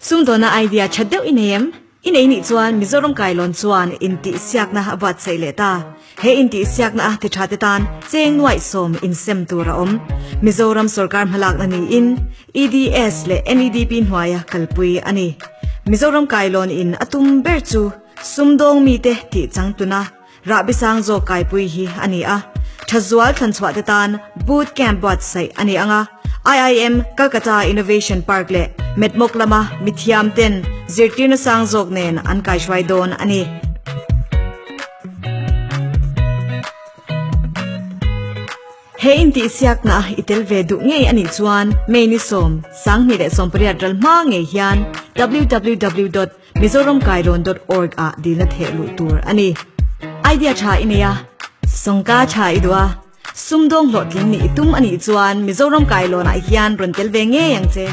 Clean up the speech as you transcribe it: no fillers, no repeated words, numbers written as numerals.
Sumdawna idea tha deuh i nei em? I nei nih chuan Mizoram kailawn chuan intihsiakna a buatsaih leh ta. He intihsiakna a ti tha te tan cheng nuaih sawm insem tur a awm. Mizoram sorkar hmalakna niin EDS leh NEDP hnuaia kalpui a ni. Mizoram kailawn in a tum ber chu sumdawng mite tih changtluna Rahbi sang zawk kaipui hi a ni a, Thazual thlanchhuah te tan Boot Camp buatsaih a ni ang a, IIM Calcutta Innovation Park leh Metmok lama mithiam ten zirtirna sang zawk nen an kaihruai dawn a ni. He intihsiakna i tel ve duh ngei a nih chuan May ni sawm, 2018 ral hma ngei hian www dot mizoramkailawn dot org ah dilna theh luh tur a ni. Idea tha i nei a, sawngka tha i duh a, sumdawng hlawhtling nih i tum a nih chuan Mizoram Kailawn ah hian rawn tel ve ngei ang che.